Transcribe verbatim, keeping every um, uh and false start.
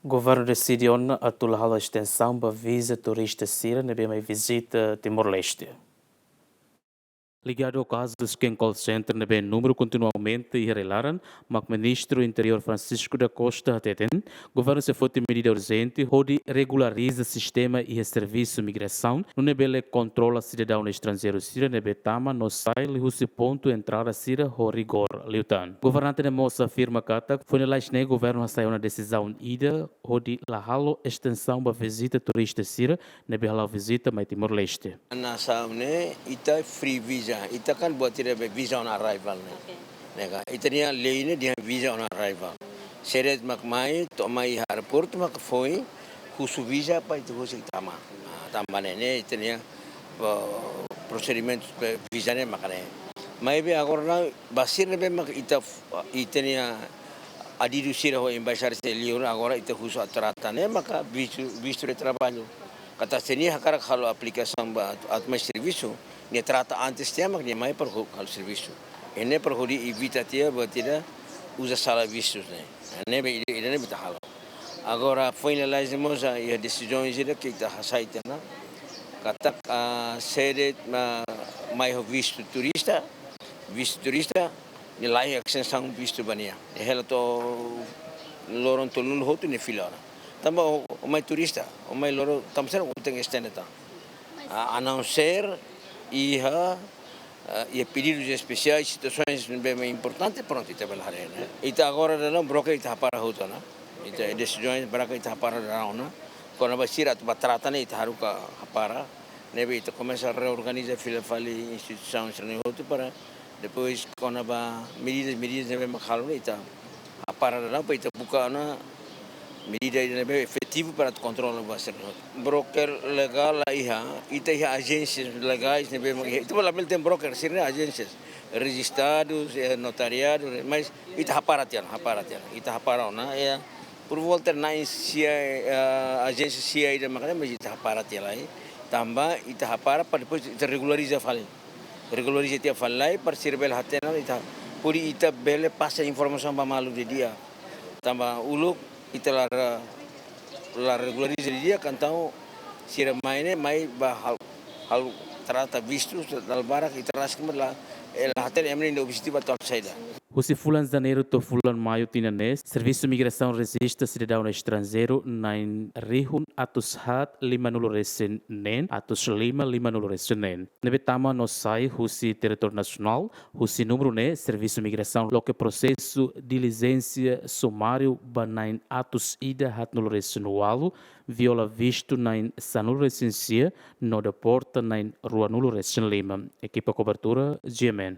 Governu deside ona atu la halo estensaun ba viza turista sira ne'ebé mai vizita Timor-Leste. Ligadu ho kazu Scam Call Center ne'ebé númeru kontinua aumenta iha rai-laran, mak Ministru Interiór Francisco da Costa hateten, governu sei foti medida urjente hodi regulariza sistema iha servisu migrasaun, nune'e bele kontrola sidadaun estranjeiru sira ne'ebé tama no sai liuhusi pontu entrada sira ho rigór liután. Governante ne'e mós afirma katak, foin lalais ne'e governu hasai ona desizaun ida hodi la halo estensaun ba vizita turista sira ne'ebé hala'o vizita mai Timor-Leste. Nasaun ne'e ita free visa, ita kan buat ida be visa on arrival ne'e. Oke. Ne'e ka, ita-nia lei ne'e dehan visa on arrival. Sira mak mai, to'o mai aeroportu mak foin husu visa para ita husu tama. Ah, tama ne'e, ne'e ita-nia, eh, prosedimentu be visa ne'e mak ne'e. Maibé agora ne'e ba sira ne'ebé mak ita, ita-nia adidu sira ho embaixada sira liur, agora ita husu atu trata ne'e maka vistu, vistu de trabalho. Katak se nia hakarak halo aplikasaun ba atu, atu mai servisu, nia trata antes tiha mak nia mai para ho-, halo servisu. Ne'e para hodi evita tiha buat ida uza sala vistus ne'e. Ne'ebé ida, ida ne'ebé ita halo. Agora foin lalais ne'e mós iha desizaun ida ke ita hasai tiha ona. Katak, ah, sira ne'ebé mai ho vistu turista, vistu turista, nia laiha estensaun vistu ba nia. Nia hela to'o loron tolunulu hotu nia fila ona. Tanba ó, ó mai turista, ó mai loron, tanba sá mak ó tenke estende tan. A, a não ser iha, ah, iha pedidus espesiais, situasaun ne'ebé importante, prontu, ita bele haree, ne'e. Ita agora daudaun broker ita hapara hotu ona. Ita desizaun broker ita hapara daudaun ona. Kona-ba sira atu ba trata ne'e ita haruka hapara. Ne'ebé ita komesa reorganiza fila fali instituisaun sira-ne'e hotu para depois kona-ba medidas, medidas ne'ebé mak halo ita hapara daudaun para ita buka ona medida ida ne'ebé efetivu para atu kontrola buat sira-ne'e hotu. Broker legál la iha, ita iha ajénsias legais ne'ebé mak iha. Ita labele dehan broker, sira-ne'e ajénsias rejistadus, eh, notariadu, mas ita hapara tiha ona, hapara tiha ona. Ita hapara ona, eh, por volta na'in sia, eh, ajénsia sia ida mak ne'e, mas ita hapara tiha lai. Tanba ita hapara para depois ita regulariza fali. Regulariza tiha fali lai, para sira bele hatene ita. Hodi ita bele pasa informasaun ba malu didi'ak. Tanba uluk ita la, la regulariza didi'ak, entaun sira mai ne'e, mai ba hal, hal trata vistu, dala barak ita rasik mak la, eh, la hatene ema ne'e objetivu atu saida. Husi fulan Janeiru to'o fulan Maiu tinan ne'e, Servisu Migrasaun rejista sidadaun estranjeiru na'in rihun atus haat limanulu resin neen, atus lima limanulu resin neen. Ne'ebé tama no sai husi territóriu nasionál, husi númeru ne'e, Servisu Migrasaun loke prosesu dilijénsia sumáriu ba na'in atus ida haatnulu resin ualu, viola vistu na'in sanulu resin sia, no deporta na'in ruanulu resin lima. Ekipa kobertura, G M N.